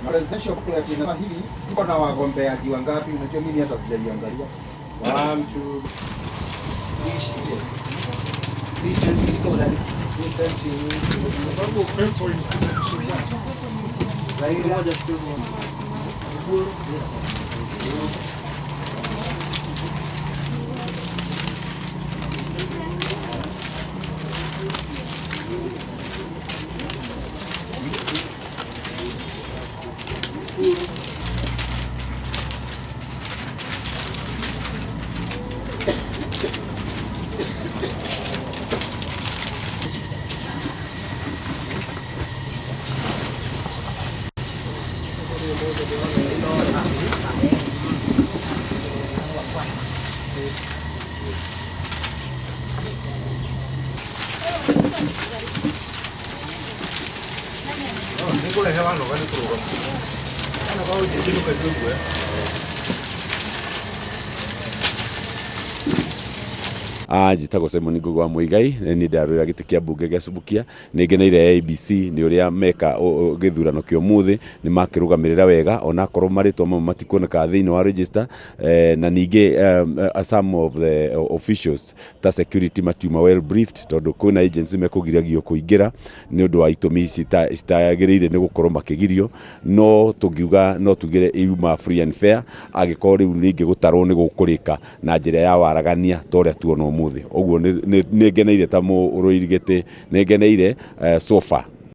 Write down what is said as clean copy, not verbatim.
Presidential booklet inasema hivi, tuko na wagombeaji wangapi? Unajua mimi hata sijaiangalia. 1 2 Njĩtagwo Simon Ngũgĩ wa Mũigai, nĩ niĩ ndarũĩra gĩtĩ kĩa mbunge gĩa Subukia. Nĩ ngeneire IEBC nĩ ũrĩa meka gĩthurano kĩa ũmũthĩ, nĩ makĩrũgamĩrĩra wega onakorwo marĩtwa mamwe matikuoneka thĩinĩ wa register, na ningĩ some of the officials ta security matiuma well briefed tondũ kwĩna agency mekũgiragio kũingĩra nĩ ũndũ wa itũmi citagĩrĩire nĩ gũkorwo makĩgirio, no tũngiuga no tugire yuma free and fair angĩkorwo rĩu rĩngĩ gũtarwo nĩ gũkũrĩka na njĩra ya waragania ta ũrĩa tuona ũmũthĩ. Ũguo nĩ ngeneire ta mũrũĩri gĩtĩ, nĩ ngeneire so far.